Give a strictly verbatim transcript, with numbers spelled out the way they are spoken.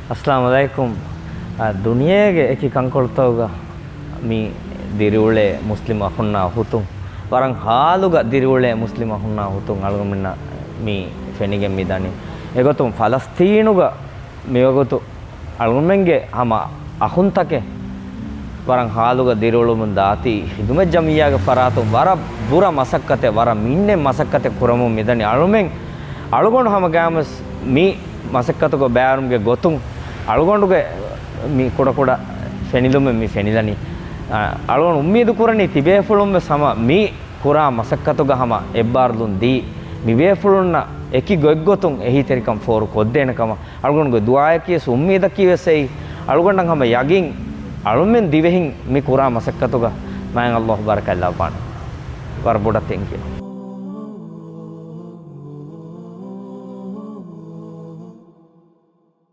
އައްސަލާމު ޢަލައިކުމް. އަ، ދުނިޔޭގެ އެކި ކަންކޮޅުތަކުގަ މި ދިރިއުޅޭ މުސްލިމް އަޚުންނާ ހުތުން، ވަރަށް ހާލުގަ ދިރިއުޅޭ މުސްލިމް އަޚުންނާ ހުތުން އަޅުގަނޑުމެންނަށް މި ފެނިގެން މިދަނީ. އެގޮތުން ފަލަސްތީނުގަ މިވަގުތު އަޅުގަނޑުމެންގެ ހަމަ އަޚުންތަކެއް ވަރަށް ހާލުގަ ދިރިއުޅުމުން ދާތީ ޚިދުމަތް ޖަމިއްޔާގެ ފަރާތުން ވަރަށް ބުރަ މަސައްކަތެއް، ވަރަށް މިންނެއް މަސައްކަތެއް ކުރަމުން މިދަނީ. އަޅުމެން އަޅުގަނޑު ހަމަ ގައިމުވެސް މި މަސައްކަތުގަ ބައިވެރިވުމުގެ ގޮތުން އަޅުގަނޑުގެ މި ކުޑަކުޑަ ފެނިލުމެއް މި ފެނިލަނީ. އަ، އަޅުގަނޑު އުއްމީދު ކުރަނީ ތިބޭފުޅުން ވެސް ހަމަ މި ކުރާ މަސައްކަތުގަ ހަމަ އެއްބާރުލުން ދީ، މި ބޭފުޅުންނަށް އެކި ގޮތްގޮތުން އެހީތެރިކަން ފޯރު ކޮށްދޭނެ ކަމަށް އަޅުގަނޑުގެ ދުޢާއަކީ ވެސް އުއްމީދަކީ ވެސް އެއީ. އަޅުގަނޑަށް ހަމަ ޔަގީން އަޅުމެން ދިވެހިން މި ކުރާ މަސައްކަތުގަ މާތް ﷲ ބަރަކާތް ލައްވާނެ. ވަރަށް ބޮޑަށް ތެންކިޔު.